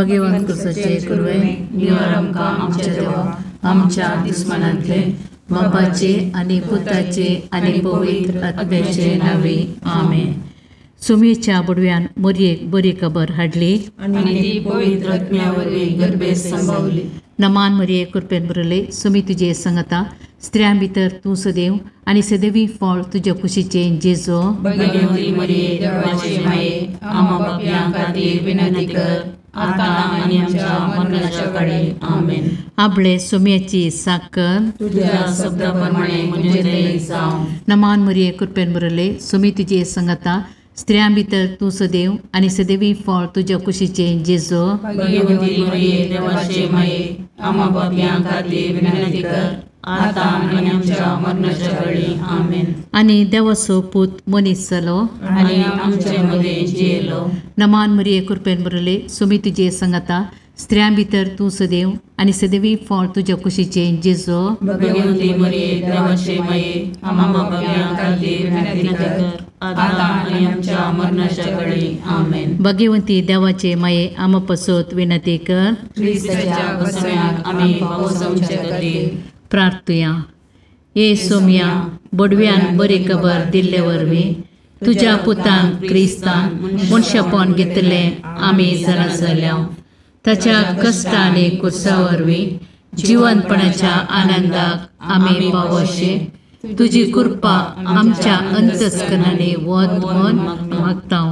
भगवंत कुसाचे कुरवे निवार आमकां आमच्या देवा आमच्या दुस्मनांतले बापाचे आनी पुताचे आनी पवित्र आत्म्याचे नांवे आमेन. सुमेच्या बुडव्यान मोरयेक बरी खबर हाडली आनी ती पवित्र आत्म्या वरवीं गर्भेत संभावली. नमान मरिये कृपेन भरले सुमी तुजे संगता स्त्रियां भितर तूं सदैव आनी सदैवी फळ तुज्या कुशीचें जेजो. भगवती मरिये देवाचे माये आम्हा पापयां खातीर विनंती कर आतां आनी आमच्या मरणाच्या काळी आमेन. आपले सुम्याची साकर तुझ्या शब्दा प्रमाणे म्हजें जावं. नमान मरिये कृपेन भरले सुमी तुजे संगता स्त्रियां भितर तूं सदैव आनी सदैवी फळ तुज्या कुशीचें जेजो. भगवती मरिये देवाचे माये आम्हा पापयां खातीर विनंती कर आतां आनी आमच्या मरणाच्या काळी आमेन. आनी देवाचो पूत मनीस जालो आनी आमचे मदें जियेलो. नमान मरिये कृपेन भरले सुमी तुजे संगता स्त्रियां भितर तूं सदैव आनी सदैवी फळ तुज्या कुशीचें जेजो. भगवती मरिये देवाचे माये आम्हा पापयां खातीर विनंती कर आतां आनी आमच्या मरणाच्या काळी आमेन. भगवंती देवाचे माये आम्हा पसत विनंती कर. क्रिस्ताच्या बसव्याक आमी पावसाचे खातीर प्रार्थुया. ये सोम्या बडव्यान बरी खबर दिल्ले वरवीं तुज्या पुतान क्रिस्तान मनशापण घेतलें आमी जाणा जाल्या. ताच्या कश्ट आनी कुर्सा वरवीं जिवनपणाच्या आनंदाक आमी पावोशे तुजी कृपा आमच्या अंतस्करणांनी वत म्हूण मागता.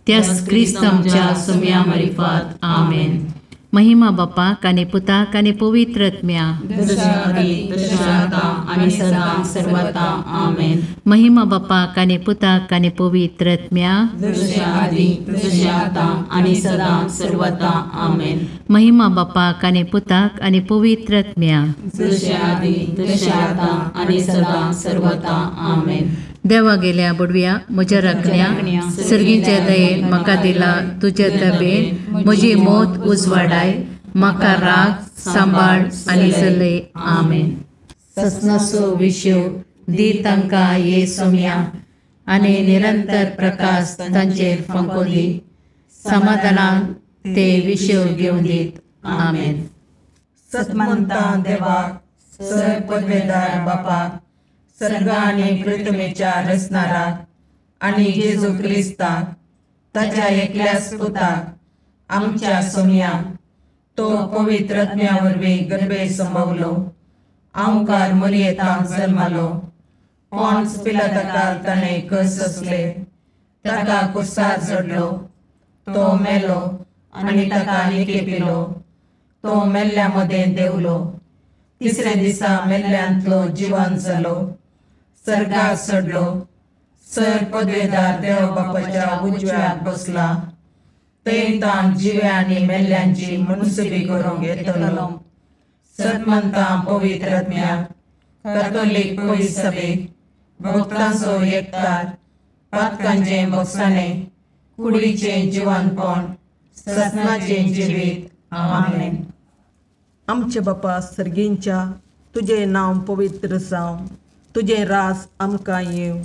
त्याच क्रिस्त आमच्या सोम्या मारिफात आमेन. महिमा बापाक आनी पुताक आनी पवित्र आत्म्या. महिमा बापाक आनी पुताक आनी पवित्र आत्म्या. महिमा बापाक आनी पुताक आनी पवित्र आत्म्या. देवा गेल्या बुडव्या म्हज्या राखण्या सर्गीच्या दयेन म्हाका दिला तुज्या दबेन म्हजी मौत उजवाडाय म्हाका राग सांबाळ आनी चलय आमेन. ससनाचो विशय दी तांकां ये सोम्या आनी निरंतर प्रकाश तांचेर फांको दी समाधानान ते विशय घेवन दीत आमेन. सतमंता देवाक सर पदवेदार बापाक सर्ग आनी पृथ्वीच्या रचणाराक आनी जेजू क्रिस्ताक ताच्या एकल्याच पुताक आमच्या सोम्याक तो पवित्र आत्म्या वरवीं गर्भे संभवलो आंवकार मरियेतांक जल्मालो पॉन्स पिलाताकाल ताणें कस सोंसले ताका कुर्सार चडलो तो मेलो आनी ताका निकेपिलो तो मेल्ल्या मदें देंवलो तिसऱ्या दिसा मेल्ल्यांतलो जिवन जालो सर्गाक चडलो सर पदवेदार देव बापाच्या उजव्याक बसला थंय ताण जिव्या आनी मेल्ल्यांची मनसुबी करूंक येतलो. सतमंता पवित्र आत्म्याक कॅथोलीक पवित्र सभेक भक्तांचो एकतार पातकांचें भोगसाणें कुडीचें जिवनपण ससनाचें जिवीत आमेन. आमचे बापा सर्गींच्या तुजें नांव पवित्र जावं तुजें रास आमकां येवं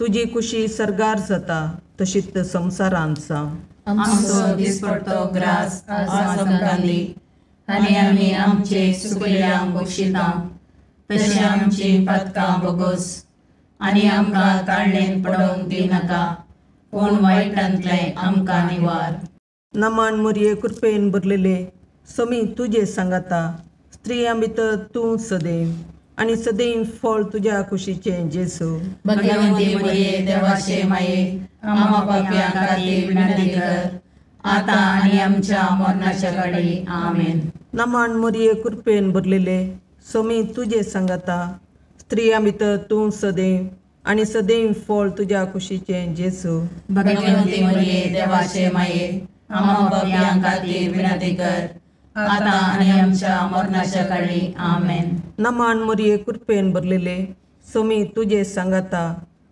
तुजी कुशी सर्गार जाता तशीच संवसारांत जावं. आमचो दिसपडतो ग्रास आज आमकां दी आनी आमी आमचे सुकल्यांक बक्षिता तशें आमची पातकां बोगोस आनी आमकां ताळणेन पडोवंक दिनाका पूण वायटांतलें आमकां निवार. नमान मोरये कृपेन भरलेले समी तुजे सांगाता स्त्रियां भितर तूं सदैव आनी सदैव फळ तुज्या कुशीचें जेजू. भगवंती मरिये देवाचे माये आम्हा पापयां खातीर विनंती कर आतां आनी आमच्या मरणाच्या काळी आमेन. नमान मोरये कृपेन भरलेले समी तुजे सांगाता स्त्रियां भितर तूं सदैव आनी सदैव फळ तुज्या कुशीचें जेजू. भगवंती मरिये देवाचे माये आम्हा पापयां खातीर विनंती कर आतां आनी आमच्या मरणाच्या काळी आमेन. नमान मोरये कृपेन भरलेले समी तुजे सांगाता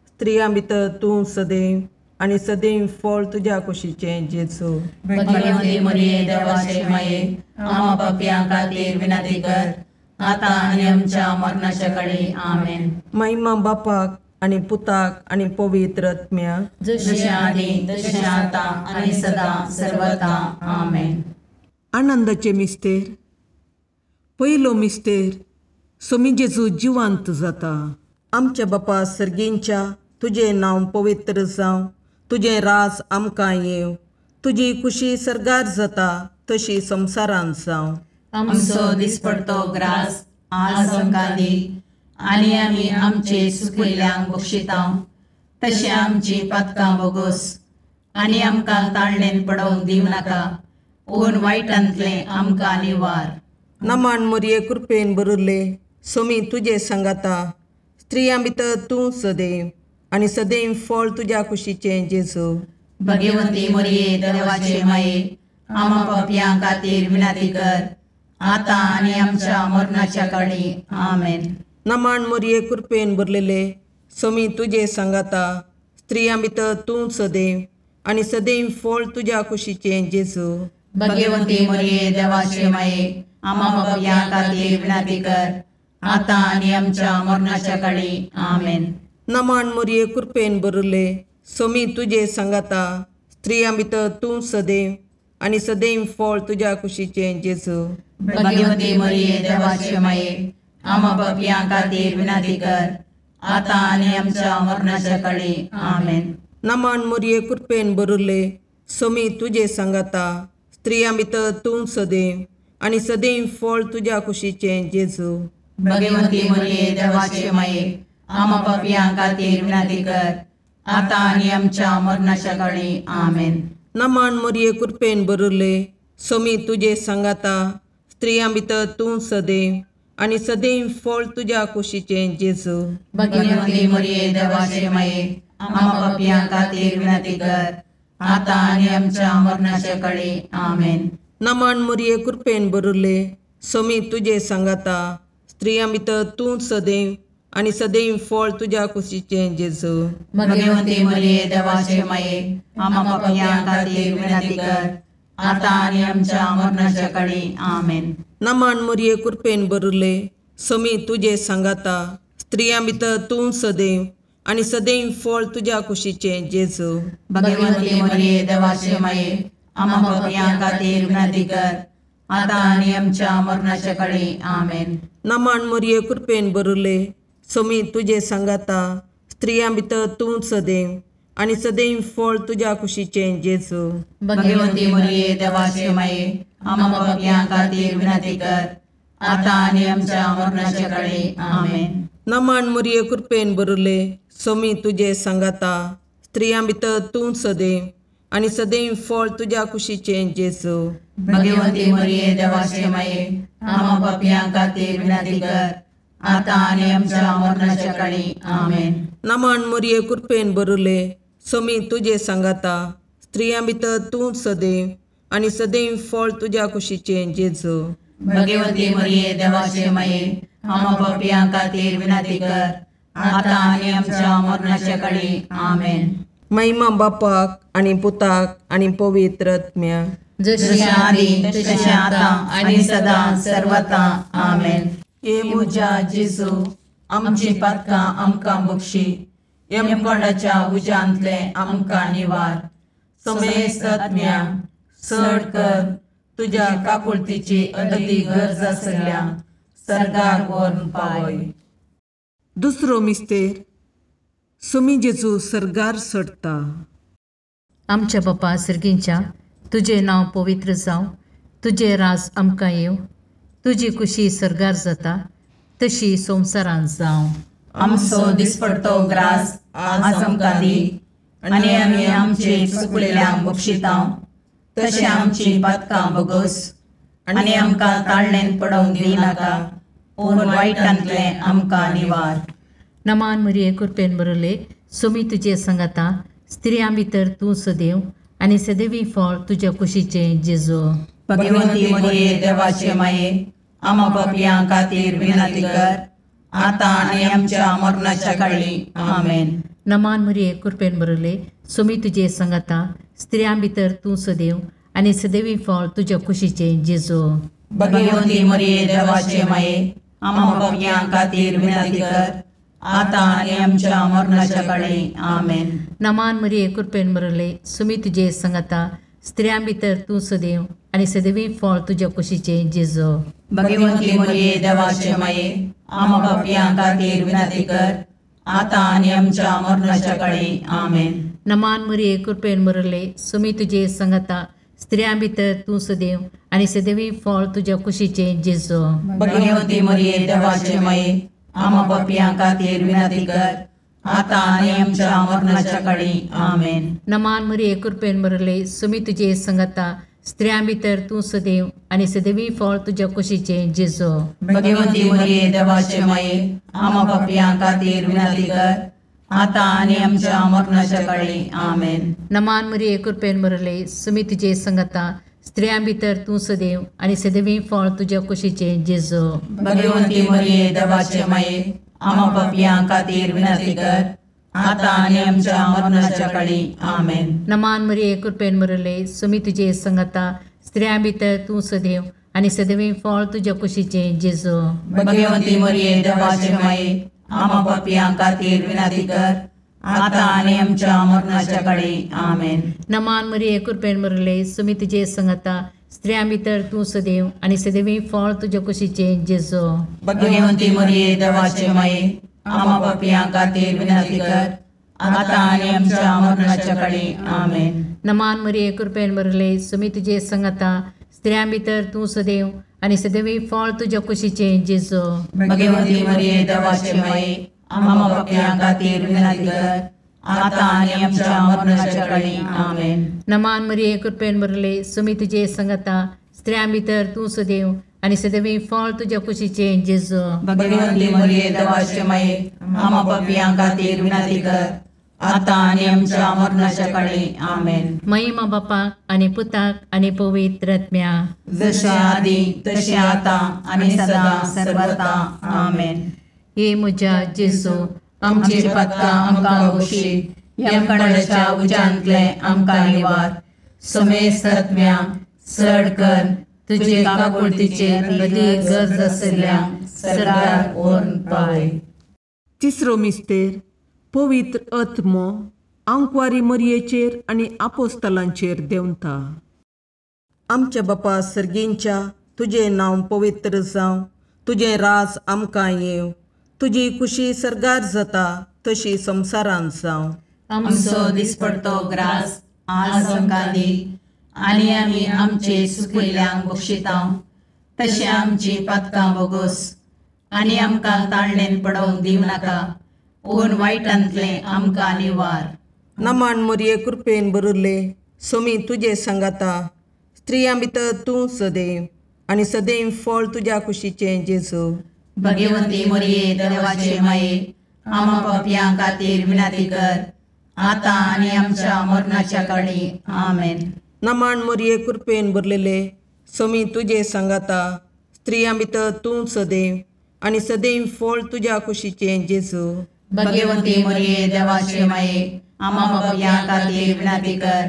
स्त्रियां भितर तूं सदैव आनी सदैव फळ तुज्या कुशीचें जेजू. भगवंती मरिये देवाचे माये आम्हा पापयां खातीर विनंती कर आतां आनी आमच्या मरणाच्या काळी आमेन. महिमा बापाक आनी पुताक आनी पवित्र आत्म्याक जशें आदी तशें आतां आनी सदां सर्वता आमेन. आनंदाचे मिस्तेर. पयलो मिस्तेर, सोमी जेजू जिवंत जाता. आमच्या बापा सर्गींच्या, तुजें नांव पवित्र जावं, तुजें राज आमकां येवं, तुजी खुशी सर्गार जाता तशी संवसारांत जावं. आमचो दिसपडतो ग्रास आज आमकां दी आनी आमी आमचे सुकिल्ल्यांक बक्षिता तशें आमची पातकां बोगोस आनी आमकां ताळणेन पडोवंक दिवं नाका, पूण वायटांतलें आमकां निवार. नमान मोरये कृपेन बरुल्ले, सोमी तुजे सांगाता, स्त्रियां भितर तूं सदैव आनी सदैव फळ तुज्या कुशीचें जेजू. भगवंती मोरये देवाचे माये, आमा पापयां खातीर विनंती कर, आतां आनी आमच्या मरणाच्या काळी. आमेन. नमान मोरये कृपेन भरलेले, सोमी तुजे सांगाता, स्त्रियां भितर तूं सदैव आनी सदैव फळ तुज्या कुशीचें जेजू. भगवंती मोरये देवाचे माये, आमा पापयां खातीर विनंती कर, आतां आनी आमच्या मरणाच्या काळी. आमेन. नमान मोरये कृपेन भरले, सोमी तुजे सांगाता, स्त्रियां भितर तूं सदैव आनी सदैव फळ तुज्या कुशीचें जेजू. भगवंती मोरये देवाचे माये, आमा पापयां खातीर विनंती कर, आतां आनी आमच्या मरणाच्या काळी. आमेन. नमान मोरये कृपेन भरले, सोमी तुजे सांगाता, स्त्रियां भितर तूं सदैव आनी सदैव फळ तुज्या कुशीचें जेजू. भगवंती मोरये देवाचे माये, आमा पापयां खातीर विनंती कर, आतां आनी आमच्या मरणाच्या काळी. आमेन. नमान मोरये कृपेन भरले, सोमी तुजे सांगाता, स्त्रियां भितर तूं सदैव आनी सदैव फळ तुज्या कुशीचें जेजू. भगवंती मोरये देवाचे माये, आमा पापयां खातीर विनंती कर, आतां आनी आमच्या मरणाच्या काळी. आमेन. नमान मोरये कृपेन भरले, सोमी तुजे सांगाता, स्त्रियां भितर तूं सदैव आनी सदैव फळ तुज्या कुशीचें जेजू. भगवंती मोरये देवाचे माये, आमा पापयां खातीर विनंती कर, आतां आनी आमच्या मरणाच्या काळी. आमेन. नमान मोरये कृपेन भरले, सोमी तुजे सांगाता, स्त्रियां भितर तूं सदैव आनी सदैव फळ तुज्या कुशीचें जेजू. भगवंती मोरये देवाचे माये, आमा पापयां खातीर विनंती कर, आतां आनी आमच्या मरणाच्या काळी. आमेन. नमान मोरये कृपेन भरले, सोमी तुजे सांगाता, स्त्रियां भितर तूं सदैव आनी सदैव फळ तुज्या कुशीचें जेजू. भगवंती मोरये देवाचे माये, आमा पापयां खातीर विनंती कर, आतां आनी आमच्या मरणाच्या काळी. आमेन. नमान मोरये कृपेन भरले, सोमी तुजे सांगाता, स्त्रियां भितर तूं सदैव आनी सदैव फळ तुज्या कुशीचें जेजू. भगवंती मोरये देवाचे माये, आमा पापयां खातीर विनंती कर, आतां आनी आमच्या मरणाच्या काळी. आमेन. नमान मोरये कृपेन भरले, सोमी तुजे सांगाता, स्त्रियां भितर तूं सदैव आनी सदैव फळ तुज्या कुशीचें जेजू. भगवंती मोरये देवाचे माये, आमा पापयां खातीर विनंती कर, आतां आनी आमच्या मरणाच्या काळी. आमेन. महिमा बापाक आनी पुताक आनी पवित्र आत्म्याक, जशी आदी तशें आतां आनी सदां सर्वता. आमेन. हे म्हज्या जेजू, आमची पातकां आमकां बक्षी, यमकोंडाच्या उज्यांतलें आमकां निवार, समेस्त आत्म्या चड कर तुज्या काकुळतीची अदती गरज आसल्या सर्गाक व्हरून पावय. दुसरो मिस्तेर, सोमी जेजू सर्गार चडटा. आमच्या बापा सर्गींच्या, तुजें नांव पवित्र जावं, तुजें राज आमकां येवं, तुजी खुशी सर्गार जाता तशी संवसारांत जावं. आमचो दिसपडतो ग्रास आज आमकां दी आनी आमी आमचे चुकलेल्यांक बक्षिता तशें आमची पातकां बोगोस आनी आमकां ताळणेन पडोवंक दिनाका, पूण वायटांतलें आमकां निवार. नमान मरिये कृपेन बरले, सोमी तुजे सांगाता, स्त्रियां भितर तूं सदैव आनी सदैवी फळ तुज्या कुशीचें जेजू. भगवंती मरिये देवाचे माये, आमा पापयां खातीर विनंती कर, आतां आनी आमच्या मरणाच्या काळी. आमेन. नमान मरिये कृपेन बरले, सोमी तुजे सांगाता, स्त्रियां भितर तूं सदैव आनी सदैवी फळ तुज्या कुशीचें जेजू. भगवंती मरिये देवाचे माये, आमा पापयां खातीर विनंती कर, आतां आनी आमच्या मरणाच्या काळी. आमेन. नमान मरिये कृपेन बरले, सोमी तुजे सांगाता, स्त्रियां भितर तूं सदैव आनी सदैवी फळ तुज्या कुशीचें जेजू. भगवंती मरिये देवाचे माये, आम्हा पापयां खातीर विनंती कर, आतां आनी आमच्या मरणाच्या काळी. आमेन. नमान मरिये, कृपेन भरले, सुमी तुजे संगता, स्त्रियां भितर तूं सदैव आनी सदैवी फळ तुज्या कुशीचें जेजू. भगवंती मरिये देवाचे माये, आम्हा पापयां खातीर विनंती कर, आतां आनी आमच्या मरणाच्या काळी. आमेन. नमान मरिये, कृपेन भरले, सुमी तुजे संगता, स्त्रियां भितर तूं सदैव आनी सदैवी फळ तुज्या कुशीचें जेजू. भगवंती मरिये देवाचे माये, आम्हा पापयां खातीर विनंती कर, आतां आनी आमच्या मरणाच्या काळी. आमेन. नमान मरिये, कृपेन भरले, सुमी तुजे संगता, स्त्रियां भितर तूं सदैव आनी सदैवी फळ तुज्या कुशीचें जेजू. भगवंती मरिये देवाचे माये, आम्हा पापयां खातीर विनंती कर, आतां आनी आमच्या मरणाच्या काळी. आमेन. नमान मरिये, कृपेन भरले, सुमी तुजे संगता, स्त्रियां भितर तूं सदैव आनी सदैवी फळ तुज्या कुशीचें जेजू. भगवंती मरिये देवाचे माये, आम्हा पापयां खातीर विनंती कर, आतां आनी आमच्या मरणाच्या काळी. आमेन. नमान मरिये, कृपेन भरले, सुमी तुजे संगता, स्त्रियां भितर तूं सदैव आनी सदैवी फळ तुज्या कुशीचें जेजू. भगवंती मरिये देवाचे माये, आम्हा पापयां खातीर विनंती कर, आतां आनी आमच्या मरणाच्या काळी. आमेन. नमान मरिये, कृपेन भरले, सुमी तुजे संगता, स्त्रियां भितर तूं सदैव आनी सदैवी फळ तुज्या कुशीचें जेजू. भगवंती मरिये देवाचे माये, आम्हा पापयां खातीर विनंती कर, आतां आनी आमच्या मरणाच्या काळी. आमेन. नमान मरिये, कृपेन भरले, सुमी तुजे संगता, स्त्रियां भितर तूं सदैव आनी सदैवी फळ तुज्या कुशीचें जेजू. भगवंती मरिये देवाचे माये, आम्हा पापयां खातीर विनंती कर, आतां आनी आमच्या मरणाच्या काळी. आमेन. महिमा बापाक आनी पुताक आनी पवित्र आत्म्या, जशें आदी तशें आतां आनी सदां सर्वता. आमेन. हे म्हज्या जेजू, आमची पातकां आमकां बक्षी, यमकंडाच्या उज्यांतले आमकां निवार, समेस्त आत्म्या चड कर तुजे काकुळतीचेर अदीक गरज आशिल्ल्या सरकार व्हरून पावय. तिसरो मिस्तेर पवित्र आत्मो आंकवारी मरियेचेर आनी आपोस्तलांचेर देंवता. आमच्या बापा सर्गींच्या, तुजें नांव पवित्र जावं, तुजें राज आमकां येवं, तुजी कुशी सर्गार जाता तशी संवसारांत जावं. आमचो दिसपडतो ग्रास आज आमकां दी, आनी आमी आमचे सुकिल्ल्यांक बक्षिता तशें आमची पातकां बोगोस, आनी आमकां ताळणेन पडोवंक दिवं नाका, पूण वायटांतलें आमकां निवार. नमान मरिये, कृपेन भरिल्ले, सोमी तुजे सांगाता, स्त्रियां भितर तूं सदैव आनी सदैव फळ तुज्या कुशीचें जेजू. भगवंती मरिये देवाचे माये, आम्हा पापयां खातीर विनंती कर, आतां आनी आमच्या मरणाच्या काळी. आमेन. नमान मरिये, कृपेन भरलेले, सोमी तुजे सांगाता, स्त्रियां भितर तूं सदैव आनी सदैव फळ तुज्या कुशीचें जेजू. भगवंती मरिये देवाचे माये, आम्हा पापयां खातीर विनंती कर,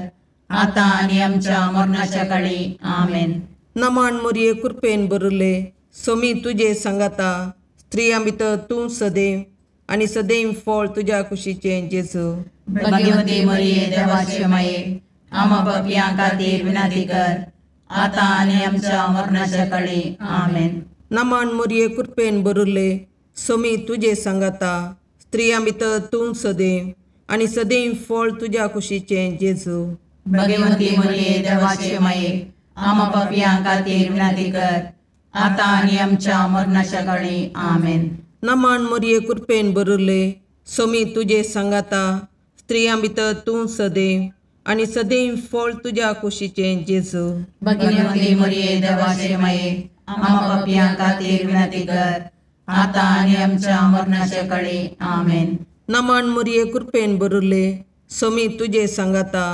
आतां आनी आमच्या मरणाच्या काळी. आमेन. नमान मरिये, कृपेन भरिल्ले, सोमी तुजे सांगाता, स्त्रियां भितर तूं सदैव आनी सदैव फळ तुज्या कुशीचें जेजू. भगवंती मरिये देवाचे माये, आम्हा पापयां खातीर विनंती कर, आतां आनी आमच्या मरणाच्या काळी. आमेन. नमान मरिये, कृपेन भरिल्ले, सोमी तुजे सांगाता, स्त्रियां भितर तूं सदैव आनी सदैव फळ तुज्या कुशीचें जेजू. भगवंती मरिये देवाचे माये, आम्हा पापयां खातीर विनंती कर, आतां आनी आमच्या मरणाच्या काळी. आमेन. नमान मरिये, कृपेन भरिल्ले, सोमी तुजे सांगाता, स्त्रियां भितर तूं सदैव आनी सदैव फळ तुज्या कुशीचें जेजू. भगवंती मरिये देवाचे माये, आम्हा पापयां खातीर विनंती कर, आतां आनी आमच्या मरणाच्या काळी. आमेन. नमान मरिये, कृपेन भरिल्ले, सोमी तुजे सांगाता,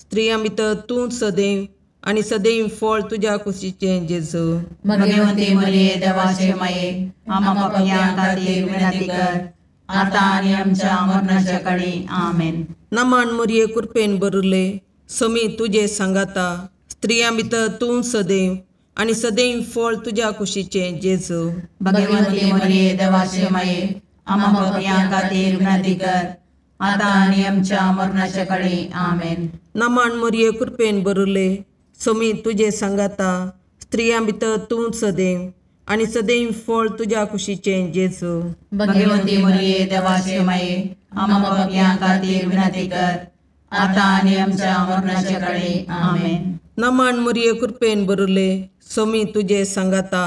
स्त्रियां भितर तूं सदैव आनी सदैव फळ तुज्या कुशीचें जेजू. भगवंती मरिये देवाचे माये, आम्हा पापयां खातीर विनंती कर, आतां आनी आमच्या मरणाच्या काळी. आमेन. नमान मरिये, कृपेन भरिल्ले, सोमी तुजे सांगाता, स्त्रियां भितर तूं सदैव आनी सदैव फळ तुज्या कुशीचें जेजू. भगवंती मरिये देवाचे माये, आम्हा पापयां खातीर विनंती कर, आतां आनी आमच्या मरणाच्या काळी. आमेन. नमन मरिये कृपेन भरिल्ले, स्वामी तुजे सांगाता, स्त्रियां भितर तूं सदैव आनी सदैव फळ तुज्या कुशीचें जेजू. भगवंती मरिये देवाचे माये, आम्हा पापयां खातीर विनंती कर, आतां आनी आमच्या मरणाच्या काळी. आमेन. नमन मरिये कृपेन भरिल्ले, स्वामी तुजे सांगाता,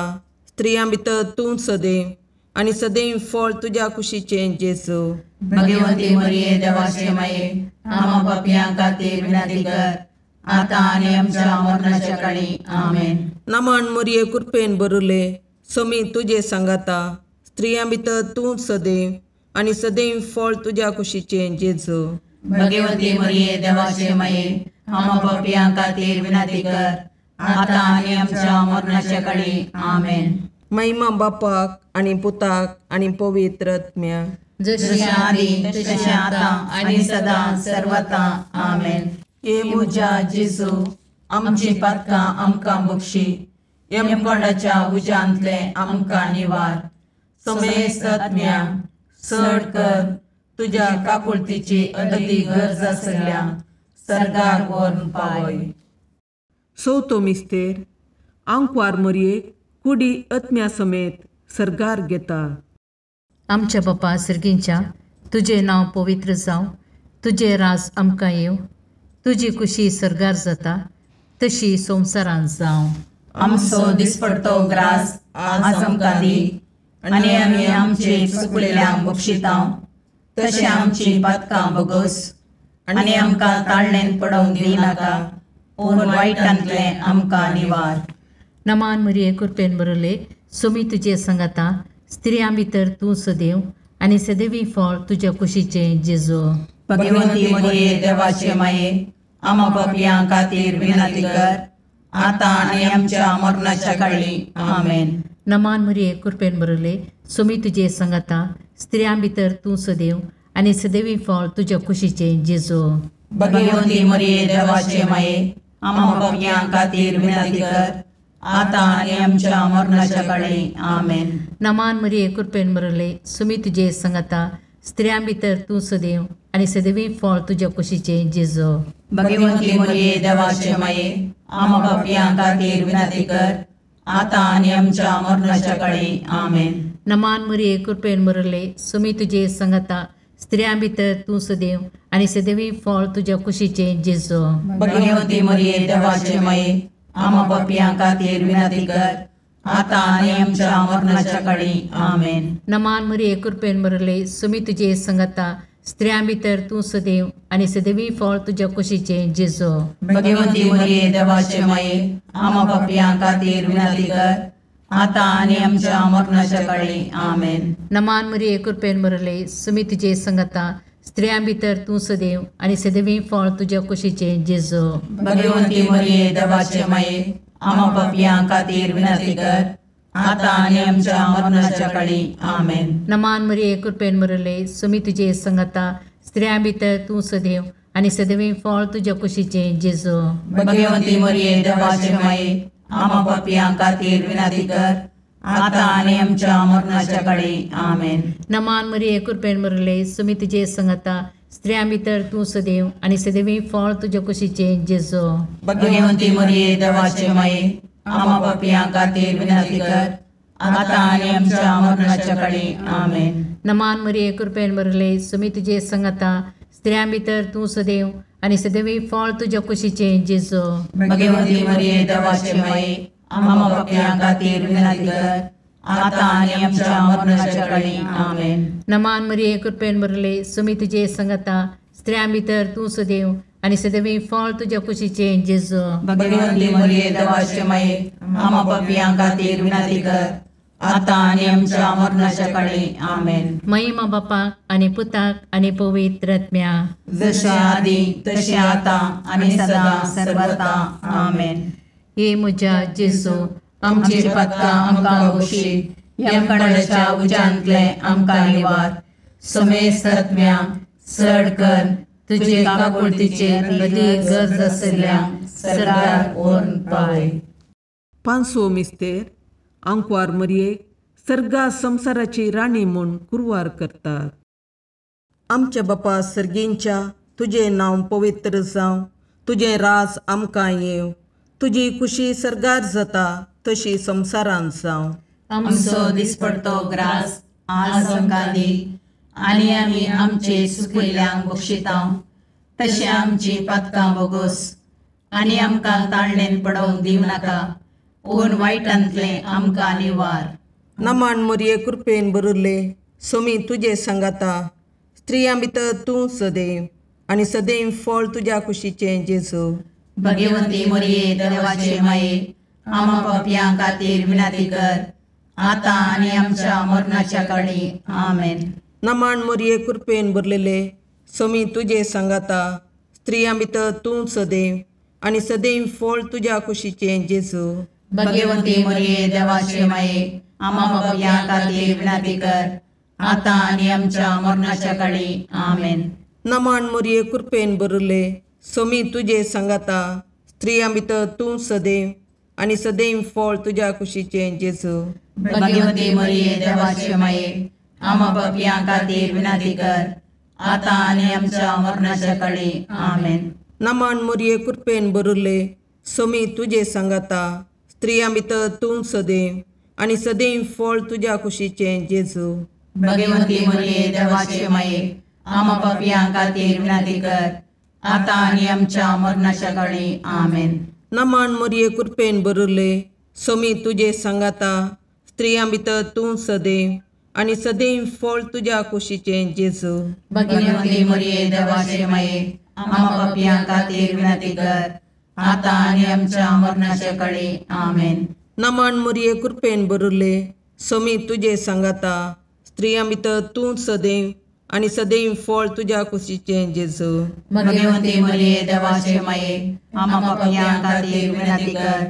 स्त्रियां भितर तूं सदैव आनी सदैव फळ तुज्या कुशीचें जेजू. भगवंती मरिये देवाचे माये, आम्हा पापयां खातीर विनंती कर, आतां आनी आमच्या मरणाच्या काळी. आमेन. नमन मरिये कृपेन भरिल्ले, स्वामी तुजे सांगाता, स्त्रियां भितर तूं सदैव आनी सदैव फळ तुज्या कुशीचें जेजू. भगवंती मरिये देवाचे माये, आम्हा पापयां खातीर विनंती कर, आतां आनी आमच्या मरणाच्या काळी. आमेन. महिमा बापाक आनी पुताक आनी पवित्र आत्म्याक, जशें आदी तशें आतां आनी सदां सर्वता. आमेन. हे म्हज्या जेजू, आमची पातकां आमकां बक्षी, यमकोंडाच्या उज्यांतलें आमकां निवार, समेस्त आत्म्यांक चड कर तुज्या काकुळतीची अदती गरज आसल्या सर्गाक व्हरून पावय. चवथो मिस्तेर आंकवार मरयेक कुडी आत्म्या समेत सर्गार घेता. आमच्या बापा सर्गींच्या, तुजें नांव पवित्र जावं, तुजें राज आमकां येवं, तुजी खुशी सर्गार जाता तशी संवसारांत जावं. आमचो दिसपडतो ग्रास आज आमकां दी, आनी आमी आमचे चुकलेल्यांक बक्षितांव तशें आमची पातकां बगोस, आनी आमकां ताळणेन पडोवंक दिनाका, पूण वायटांतलें आमकां निवार. नमान मरिये कृपेन भरिल्ले, स्वामी तुजे सांगाता, स्त्रियां भितर तूं सदैव आनी सदैवी फळ तुज्या कुशीचें जेजू. भगवंती मरिये देवाचे माये, आम्हा पापयां खातीर विनंती कर, आतां आनी आमच्या मरणाच्या काळी. आमेन. नमान मरिये कृपेन भरिल्ले, स्वामी तुजे सांगाता, स्त्रियां भितर तूं सदैव आनी सदैवी फळ तुज्या कुशीचें जेजू. भगवंती मरिये देवाचे माये, आम्हा पापयां खातीर विनंती कर, आतां आनी आमच्या मरणाच्या काळी. आमेन. नमान मरिये कृपेन भरिल्ले, स्वामी तुजे सांगाता, स्त्रियां भितर तूं सदैव आनी सदैवी फळ तुज्या कुशीचें जेजू. भगवंती मरिये देवाचे माये, आम्हा पापयां खातीर विनंती कर, आतां आनी आमच्या मरणाच्या काळी. आमेन. नमान मरिये कृपेन भरिल्ले, स्वामी तुजे सांगाता, स्त्रियां भितर तूं सदैव आनी सदैवी फळ तुज्या कुशीचें जेजू. भगवंती मरिये देवाचे माये, आम्हा पापयां खातीर विनंती कर, आतां आनी आमच्या मरणाच्या काळी. आमेन. नमान मरिये कृपेन भरिल्ले, स्वामी तुजे सांगाता, स्त्रियां भितर तूं सदैव आनी सदैवी फळ तुज्या कुशीचें जेजू. भगवंती मरिये देवाचे माये, आम्हा पापयां खातीर विनंती कर, आतां आनी आमच्या मरणाच्या काळी. आमेन. नमान मरिये कृपेन भरिल्ले, स्वामी तुजे सांगाता, स्त्रियां भितर तूं सदैव आनी सदैवी फळ तुज्या कुशीचें जेजू. भगवंती मरिये देवाचे माये, आम्हा पापयां खातीर विनंती कर, आतां आनी आमच्या मरणाच्या काळी. आमेन. नमान मरिये कृपेन भरिल्ले, स्वामी तुजे सांगाता, स्त्रियां भितर तूं सदैव आनी सदैवी फळ तुज्या कुशीचें जेजू. भगवंती मरिये देवाचे माये, आम्हा पापयां खातीर विनंती कर, आतां आनी आमच्या मरणाच्या काळी. आमेन. नमान मरिये कृपेन भरिल्ले, स्वामी तुजे सांगाता, स्त्रियां भितर तूं सदैव आनी सदैवी फळ तुज्या कुशीचें जेजू. भगवंती मरिये देवाचे माये, आम्हा पापयां खातीर विनंती कर, आतां आनी आमच्या मरणाच्या काळी. आमेन. नमान मरिये कृपेन भरिल्ले, स्वामी तुजे सांगाता, स्त्रियां भितर तूं सदैव आनी सदैवी फळ तुज्या कुशीचें जेजू. भगवंती मरिये देवाचे माये, आम्हा पापयां खातीर विनंती कर, आतां आनी आमच्या मरणाच्या काळी. आमेन. नमान मरिये कृपेन भरिल्ले, स्वामी तुजे सांगाता, स्त्रियां भितर तूं सदैव आनी सदैवी फळ तुज्या कुशीचें जेजू. भगवंती मरिये देवाचे माये, आम्हा पापयां खातीर विनंती कर, आतां आनी आमच्या मरणाच्या काळी. आमेन. महिमा बापाक आनी पुताक आनी पवित्र आत्म्याक, जशें आदी तशें आतां आनी सदां सर्वता. आमेन. हे म्हज्या जेजू, आमची पातकां आमकां बक्षी, यमकंडाच्या उज्यांतलें आमकां निवार, समेस्त आत्म्यांक चड कर तुजे काकुळतीचे अदीक गरज आशिल्ल्यांक सर्गार व्हरून पावय. पांचवो मिस्तेर आंकवार मरयेक सर्गा संवसाराची राणी म्हूण कुरवार करतात. आमच्या बापा सर्गींच्या तुजें नांव पवित्र जावं, तुजें राज आमकां येवं, तुजी खुशी सर्गार जाता तशी संवसारांत जावं. आमचो दिसपडतो ग्रास आज आमकां दी आनी आमी आमचे सुकिल्ल्यांक बक्षिता तशें आमची पातकां बोगोस आनी आमकां ताळणेन पडोवंक दिवं नाका पूण वायटांतलें आमकां निवार. नमान मोरये कृपेन बरुल्ले सोमी तुजे सांगाता, स्त्रियां भितर तूं सदैव आनी सदैव फळ तुज्या कुशीचें जेजू. भगवंती मोरये देवाचे माये आमा पापयां खातीर विनंती कर आतां आनी आमच्या मरणाच्या काळी. आमेन. नमान मोरये कृपेन भरलेले सोमी तुजे सांगाता, स्त्रियां भितर तूं सदैव आनी सदैव फळ तुज्या कुशीचें जेजू. भगवंती मोरये देवाचे माये आमा पापयां खातीर विनंती कर आतां आनी आमच्या मरणाच्या काळी. आमेन. नमान मोरये कृपेन भरले सोमी तुजे सांगाता, स्त्रियां भितर तूं सदैव आनी सदैव फळ तुज्या कुशीचें जेजू. भगवंती मोरये देवाचे माये आमा पापयां खातीर विनंती कर आतां आनी आमच्या मरणाच्या काळी. आमेन. नमान मोरये कृपेन भरले सोमी तुजे सांगाता, स्त्रियां भितर तूं सदैव आनी सदैव फळ तुज्या कुशीचें जेजू. भगवंती मोरये देवाचे माये आमा पापयां खातीर विनंती कर आतां आनी आमच्या मरणाच्या काळी. आमेन. नमान मोरये कृपेन भरले सोमी तुजे सांगाता, स्त्रियां भितर तूं सदैव आनी सदैव फळ तुज्या कुशीचें जेजू. भगवंती मोरये देवाचे माये आमा पापयां खातीर विनंती कर आतां आनी आमच्या मरणाच्या काळी. आमेन. नमान मोरये कृपेन भरले सोमी तुजे सांगाता, स्त्रियां भितर तूं सदैव आनी सदैव फळ तुज्या कुशीचें जेजू. भगवंती मोरये देवाचे माये आमा पापयां खातीर विनंती कर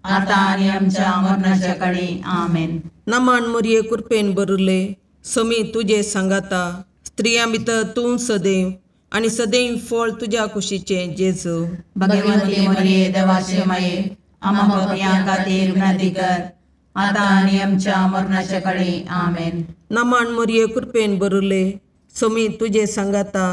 आतां आनी आमच्या मरणाच्या काळी. आमेन. नमान मोरये कृपेन भरले सोमी तुजे सांगाता, स्त्रियां भितर तूं सदैव आनी सदैव फळ तुज्या कुशीचें जेजू. भगवंती मोरये देवाचे माये आमा पापयां खातीर विनंती कर आतां आनी आमच्या मरणाच्या काळी. आमेन. नमान मोरये कृपेन भरले सोमी तुजे सांगाता,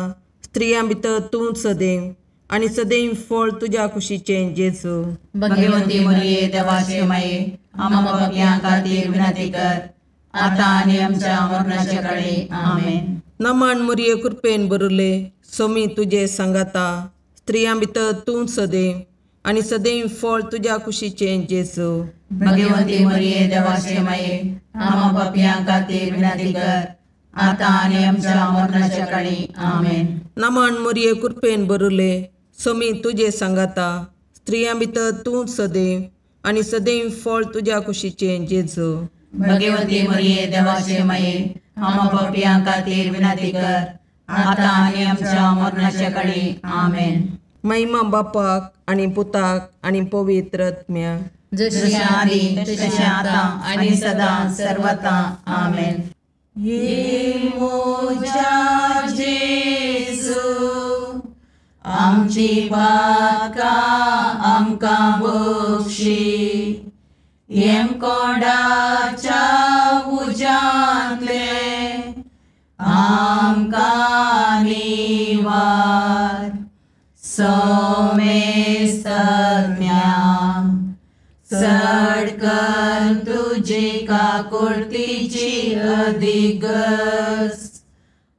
स्त्रियां भितर तूं सदैव आनी सदैव फळ तुज्या कुशीचें जेजू. भगवंती मोरये देवाचे माये आमा पापयां खातीर विनंती कर आतां आनी आमच्या मरणाच्या काळी. आमेन. नमान मोरये कृपेन भरले सोमी तुजे सांगाता, स्त्रियां भितर तूं सदैव आनी सदैव फळ तुज्या कुशीचें जेजू. भगवंती मोरये देवाचे माये आमा पापयां खातीर विनंती कर आतां आनी आमच्या मरणाच्या काळी. आमेन. नमान मोरये कृपेन भरले सोमी तुजे सांगाता, स्त्रियां भितर तूं सदैव आनी सदैव फळ तुज्या कुशीचें जेजू. भगवंती मोरये देवाचे माये आमा पापयां खातीर विनंती कर आतां आनी आमच्या मरणाच्या काळी. आमेन. महिमा बापाक आनी पुताक आनी पवित्र आत्म्याक, जशी आदी तशें आतां आनी सदां सर्वता. आमेन. ये मोजा जेजू आमची पातकां आमकां बक्षी, येमकोंडाच्या उज्यांतले आमकां निवार. सोमेस्तज्ञा चड कर तुजी काकुळतीची अधिगस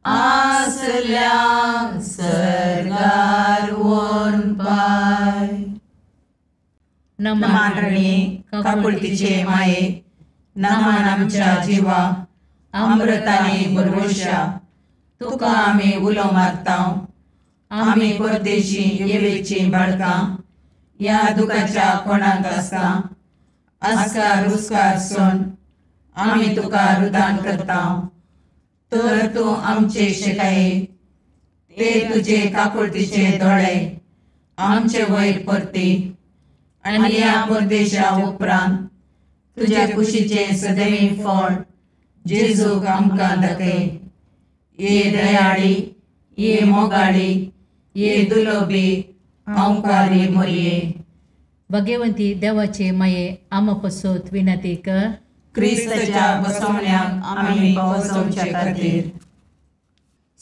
आसल्या सर्गार व्हरून पाय. नमान रणी काकुळतीचे माये, नमान आमच्या जिवा अमृताने भरवशा, तुका आमी उलो मारता. आमी परदेशी येवेची बाळकां ह्या दुखाच्या कोणाक आसता आस्कार उस्कार सोन आमी तुका रुदान करता. तर तूं आमचे शिकाये ते तुजे काकुळतीचे दोळे आमचे वयर परती आनी ह्या परदेशा उपरांत तुज्या कुशीचें सदैव फळ जेजूक आमकां दाखय. ये दयाळी, ये मोगाळी, ये दुलोबी अंकारी मोरये. भगवंती देवाचे माये आमा पसोत विनंती कर. क्रिस्ताच्या बसवण्याक आमी पावसोवचे खातीर.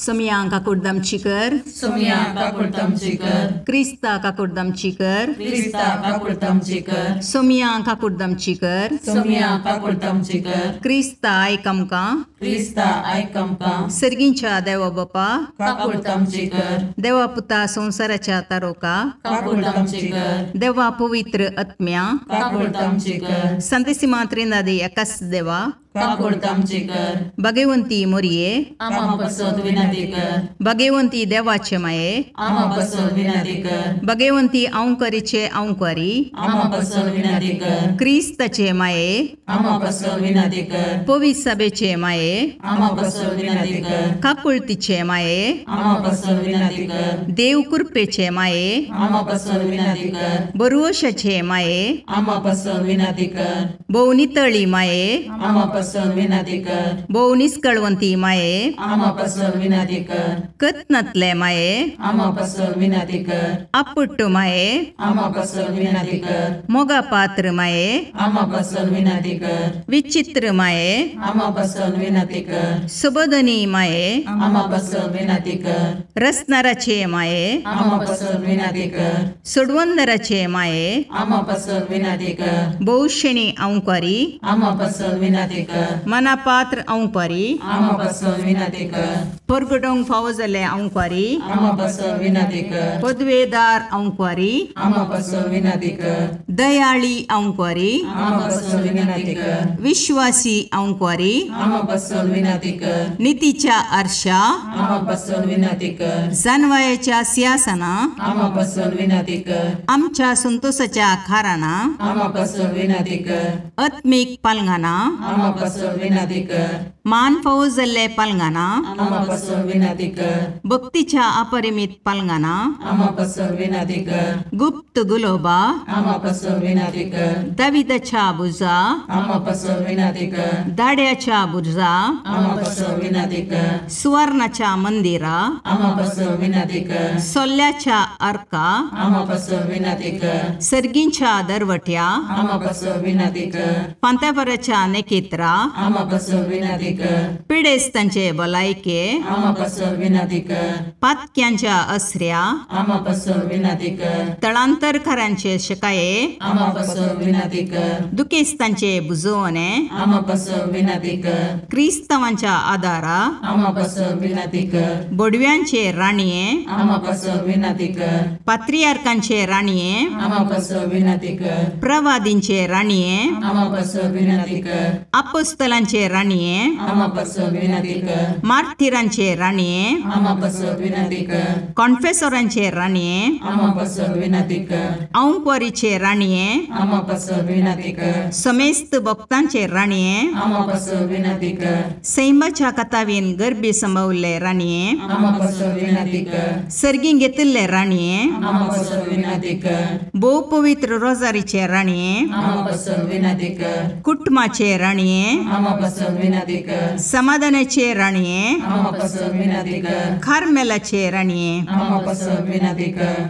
सोमया काकुडदामची कर, सोमया काकुडदामची कर, क्रिस्ता काकुडदामची कर, क्रिस्ता काकुडदामची कर, सोमया काकुडदामची कर, सोमया काकुडदामची कर, क्रिस्ता आयक आमकां, क्रिस्ता आयक आमकां, सर्गींच्या देवा बापा काकुडदामची कर, देवा पुता संवसाराच्या तारोका काकुडदामची कर, देवा पवित्र आत्म्या काकुडदामची कर, संतेसिमा त्रिनादी एकाच देवा काकुडदामची कर, भगवंती मोरये आमा पासत विनंती कर, भगवंती देवाचे माये आमा पासत विनंती कर, भगवंती औंकरीचे औंकरी आमा पासत विनंती कर, क्रिस्ताचे माये आमा पासत विनंती कर, पवित्र सभेचे माये आमा पासत विनंती कर, काकुळतीचे माये आमा पासत विनंती कर, देव कृपेचे माये आमा पासत विनंती कर, बरुवशाचे माये आमा पासत विनंती कर, भोव नितळी माये आमा पासत विनंती कर, भोव निस्कळवंती माये आमा पासत विनंती कर, कत्नातले माये आमा पासत विनंती कर, आपुट्ट माये आमा पासत विनंती कर, मोगा पात्र माये आमा पासत विनंती कर, विचित्र माये आमा पासत विनंती कर, सुबोधनी माये आमा पासत विनंती कर, रसनाराचे माये आमा पासत विनंती कर, सोडवंदराचे माये आमा पासत विनंती कर, भोवशेणी औंकारी आमा पासत विनंती कर, मनापात्र औंकारी आमा पासत विनंती कर, परगटोंक फावो जाल्ले औंकारी आमा पासत विनंती कर, पदवेदार औंकारी आमा पासत विनंती कर, दयाळी औंकारी आमा पासत विनंती कर, विश्वासी औंकारी आमा पासत विनंती कर, नितीच्या आरशा आमा पासत विनंती कर, जानवायाच्या सिंहासना आमा पासत विनंती कर, आमच्या संतोषाच्या खाराना आमा पासत विनंती कर, आत्मीक पालंगाना आमा पासत विनंती कर, मान फावो जाल्ले पालंगाना आमा पासत विनंती कर, भक्तीच्या अपरिमित पालंगाना आमा पासत विनंती कर, गुप्त गुलोबा आमा पासत विनंती कर, दाविदाच्या बुजा आमा पासत विनंती कर, दाड्याच्या बुर्जा आमा पासत विनंती कर, सुवर्णाच्या मंदिरा आमा पासत विनंती कर, सोल्ल्याच्या अर्का आमा पासत विनंती कर, सर्गींच्या दरवट्या आमा पासत विनंती कर, पांतापराच्या नेकेत्रा आमा पासत विनंती कर, पिडेस्तांचे भलायके आमा पासत विनंती कर, पातक्यांच्या असऱ्या आमा पासत विनंती कर, तळांतरकारांचे शकाये आमा पासत विनंती कर, दुखेस्तांचे बुजवणे आमा पासत विनंती कर, क्रिस्तावांच्या आदारा आमा पासत विनंती कर, बोडव्यांचे राणये आमा पासत विनंती कर, पात्रियार्कांचे राणये आमा पासत विनंती कर, प्रवादींचे राणये आमा पासत विनंती कर, अपोस्तलांचे राणये आमा पासत विनंती कर, मार्थिरांचे राणये आमा पासत विनंती कर, कॉन्फेसोरांचे राणये आमा पासत विनंती कर, औंकवारीचे राणये आमा पासत विनंती कर, समेस्त भक्तांचे राणये आमा पासत विनंती कर, सैमाच्या कथावीन गर्भी संभवल्ले राणये आमा पासत विनंती कर, सर्गीं घेतिल्ले राणये आमा पासत विनंती कर, भोव पवित्र रोजारीचे राणये आमा पासत विनंती कर, कुटुंबाचे राणये आमा पासत विनंती कर, समाधानाचे राणये आमा पासत विनंती कर, कार्मेलाचे राणये आमा पासत विनंती कर,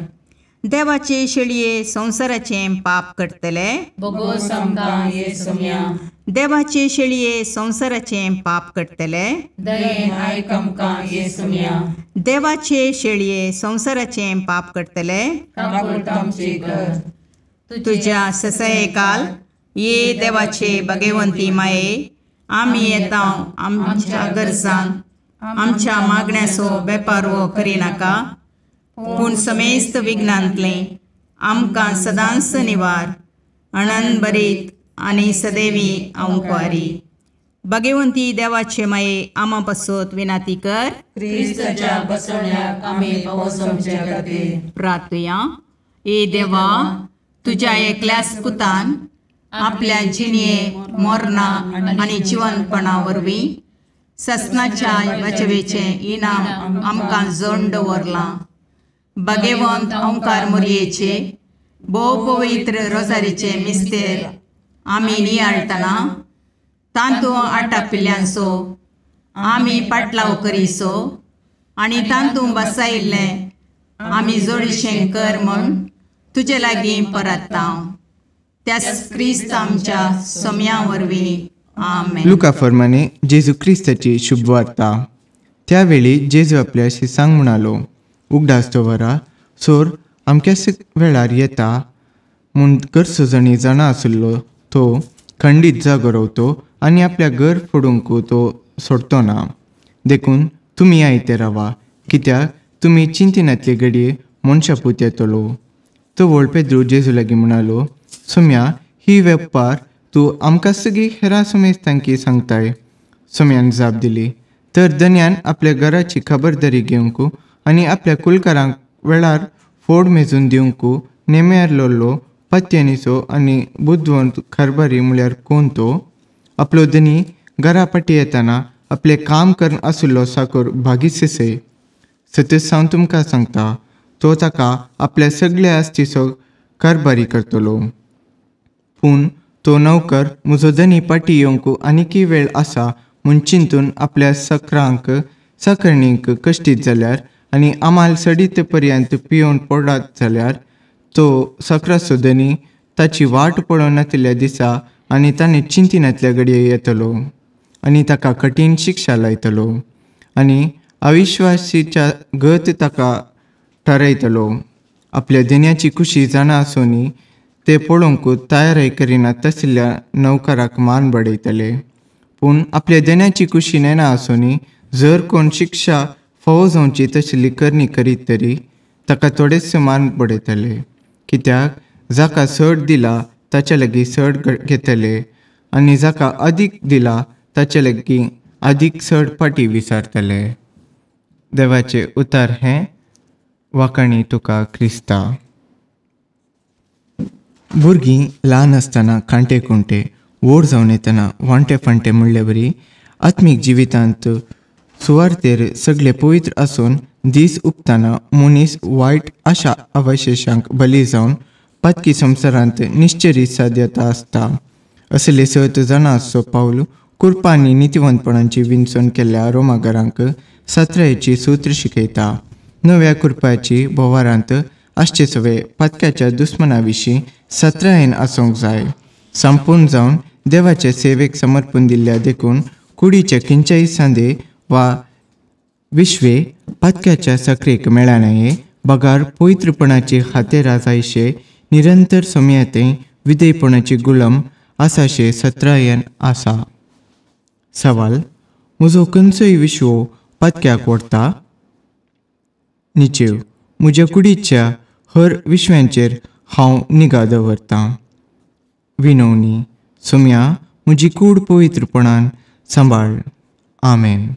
देवाचे शेळये संवसाराचे पाप करतले बोगोस आमकां ये सोम्या, देवाचे शेळये संवसाराचे पाप करतले दयेन आयक आमकां ये सोम्या, देवाचे शेळये संवसाराचे पाप करतले काकुळटामची कर, तुझ्या ससयकाल ये देवाचे भगवंती माये आमी येता आमच्या गरजांक आमच्या मागण्याचो बेपारवो करिनाका पूण समेस्त विघ्नांतलें आमकां सदांच निवार अणनभरीत आनी सदैवी औंकवारी. भगवंती देवाचे माये आमा पासत विनाती कर. क्रिस्ताच्या बसवण्याक आमी पावस आमच्या खातीर प्रार्थुया. ए देवा, तुज्या एकल्याच पुतान आपल्या जिणये मरणा आनी जिवनपणा वरवीं ससनाच्या वाचवेचें इनाम आमकां जण दवरलां. भगवंत ओंकार मोरयेचे भोव पवित्र रोजारीचे मिस्तेर आमी नियाळटना तांतू आटापिल्ल्यांचो आमी पाटलाव करीसो आनी तांतू बसायिल्लें आमी जोडीशें कर म्हूण तुजे लागीं परत्ता. त्याच क्रिस्त आमच्या सोम्या वरवीं. आमेन. लुका फर्माने जेजू क्रिस्ताची शुभवार्ता. त्यावेळी जेजू आपल्या शिसांक म्हणालो, उगडास दवरा, चोर अमक्याच वेळार येता म्हूण गरजो जणी जाणा आशिल्लो तो खंडीत जागो रावतो आनी आपल्या घर फोडूंक तो सोडतो ना. देखून तुमी आयते रावा, कित्याक तुमी चिंतिनातले घडये मनशा पूत येतलो. तो व्हड पेद्रू जेजू लागीं म्हणालो, सोम्या, ही वेपार तूं आमकां सगळीं हेरां समेस्तांकी सांगताय. सोम्यान जाप दिली, तर धनयान आपल्या घराची खबरदारी घेवंक आनी आपल्या कुलकारांक वेळार फोड मेजून दिवंक नेम्यारलोलो पत्यानीचो आनी बुदवंत कारभारी म्हळ्यार कोण तो? आपलो धनी घरा फाटी येतना आपलें काम करून आशिल्लो साकर भागीत. सतीच हांव तुमकां सांगता, तो ताका आपल्या सगळ्या आस्तीचो कारभारी करतलो. पूण तो नौकर म्हजो धनी फाटी येवंक आनीकय वेळ आसा म्हूण चिंतून आपल्या सकरांक साकरणीक कश्टीत जाल्यार आनी आमाल सडीत पर्यंत पियोवन पडत जाल्यार तो सकराचो धनी ताची वाट पळोवन नातिल्ल्या दिसा आनी ताणें चिंतिनातल्या घडये येतलो आनी ताका कठीण शिक्षा लायतलो आनी अविश्वासीच्या गत ताका थारायतलो. आपल्या धन्याची खुशी जाणा आसूनय ते पळोवंक तयारी करिना तसल्या नौकराक मान बडयतले. पूण आपल्या धन्याची खुशी नेना आसूनय जर कोण शिक्षा फावो जावची तसली करणी करीत तरी ताका थोडेच मान बडयतले. कित्याक जाका चड दिला ताचे लागीं चड घेतले आनी जाका अदीक दिला ताचे लागीं अदीक चड फाटी विचारतले. देवाचें उतार हें. वाखाणी तुका क्रिस्ता. भुरगीं ल्हान आसतना कांटे कुंटे, व्हड जावन येतना वांटे फांटे म्हणले वरी आत्मीक जिवितांत सुवार्थेर सगळे पवित्र आसून दीस उगतना मनीस वायट आशा अवशेशांक बली जावन पातकी संवसारांत निश्चरीत साध्यता आसता. असले सत जाणा आसचो पावल कुरपा आनी नितिवंतपणाची विंचवण केल्ल्या रोमागरांक सत्रायेची सूत्र शिकयता. नव्या कुरपाची भोवारांत आसचे सवे पातक्याच्या दुस्मना विशीं सत्रायेन आसूंक जाय. संपूर्ण जावन देवाचे सेवेक समर्पण दिल्ल्या देखून कुडीचे खंयच्याय सांदे वा विश्वे पातक्याच्या सक्रेक मेळनाये बगार पवित्रपणाची हातेरा जायशे निरंतर समयाते विधेयपणाची गुलम आसाशे सत्रायन आसा. सवाल, म्हजो खंयचोय विश्व पातक्याक व्हरता? निचेव, म्हज्या कुडीच्या हर विश्वांचेर हांव निगा दवरतां. विनवणी, सोम्या, म्हजी कूड पवित्रपणान सांबाळ. आमेन.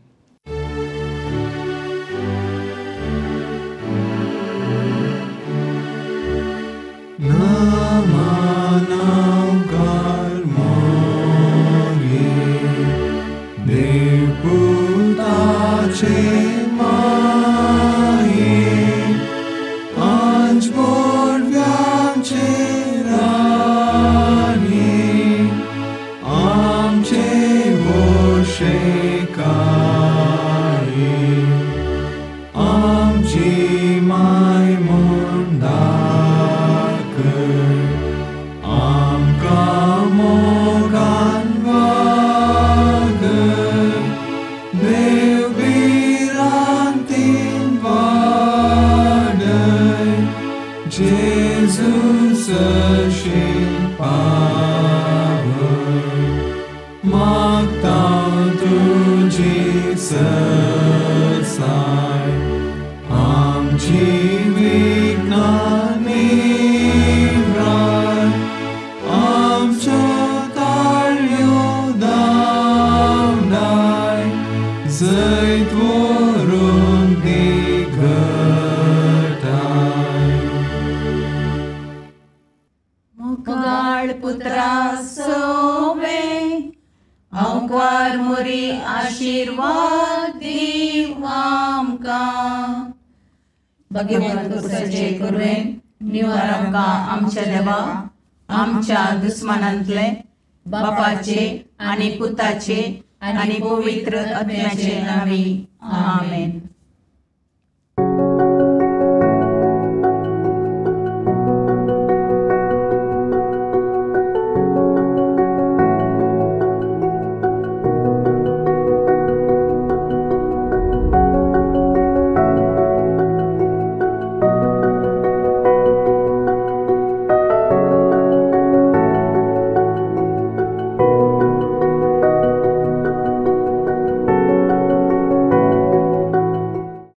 आमच्या देवा, आमच्या दुस्मानांतले बापाचे आनी पुताचे आनी पवित्र आत्म्याचे नांवी. आमेन.